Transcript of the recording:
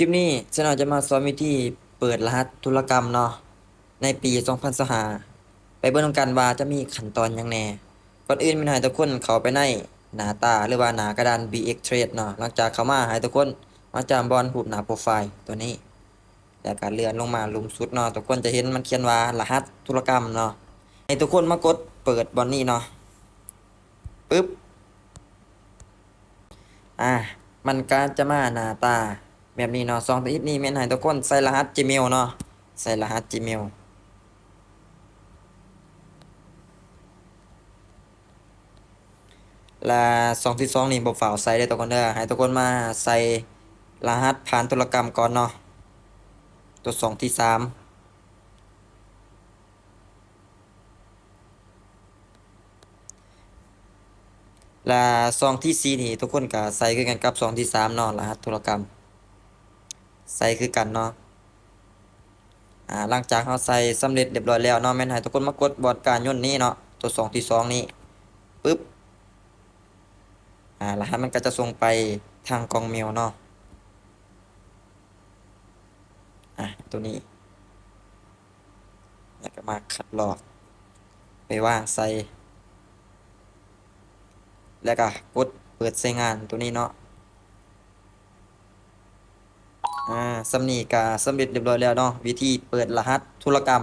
ຄລິບນີ້ Channel ຈະມາສອນວິທີເປີດລະຫັດທຸລະກຳເນາະ ໃນປີສອງພັນຊາວຫ້າ ໄປເບິ່ງນຳກັນວ່າຈະມີຂັ້ນຕອນຫຍັງແດ່. ກ່ອນອື່ນແມ່ນໃຫ້ທຸກຄົນເຂົ້າໄປໃນໜ້າຕາ ຫຼືວ່າໜ້າກະດານ BX Trade ເນາະ. ຫຼັງຈາກເຂົ້າມາ ໃຫ້ທຸກຄົນມາຈ້ຳບ່ອນຮູບໜ້າໂປຣໄຟລ໌ຕົວນີ້ ແລ້ວກະເລື່ອນລົງມາລຸ່ມສຸດເນາະ. ທຸກຄົນຈະເຫັນມັນຂຽນວ່າລະຫັດທຸລະກຳເນາະ. ໃຫ້ທຸກຄົນມາກົດເປີດບ່ອນນີ້ເນາະ. ປຶບ ອາ ມັນກະຈະມາໜ້າຕາແບບນີ້ເນາະ. ຊ່ອງທີໜຶ່ງນີ້ແມ່ນໃຫ້ທຸກຄົນໃສ່ລະຫັດ Gmail ເນາະ, ໃສ່ລະຫັດ Gmail. ລະຊ່ອງທີສອງນີ້ບໍ່ຟ້າວໃສ່ເດີທຸກຄົນເດີ, ໃຫ້ທຸກຄົນມາໃສ່ລະຫັດຜ່ານທຸລະກຳກ່ອນເນາະ. ຕົວຊ່ອງທີສາມ ລະຊ່ອງທີສີ່ນີ້ ທຸກຄົນກະໃສ່ຄືກັນກັບຊ່ອງທີສາມເນາະ, ລະຫັດທຸລະກຳ ໃສ່ຄືກັນເນາະ. ອາ ຫຼັງຈາກເຮົາໃສ່ສຳເລັດຮຽບຮ້ອຍແລ້ວເນາະ, ແມ່ນໃຫ້ທຸກຄົນມາກົດບ່ອນການຍົນນີ້ເນາະ, ຕົວຊ່ອງທີສອງນີ້ ປຶບ ອາ ລະຫັດມັນກະຈະສົ່ງໄປທາງກ່ອງເມວເນາະ. ອາ ຕົວນີ້ ແລ້ວກະມາຄັດລອກໄປວາງໃສ່ ແລ້ວກະກົດເປີດໃຊ້ງານຕົວນີ້ເນາະ. ອາ ສ່ຳນີ້ກະສຳເລັດຮຽບຮ້ອຍແລ້ວເນາະ, ວິທີເປີດລະຫັດທຸລະກຳ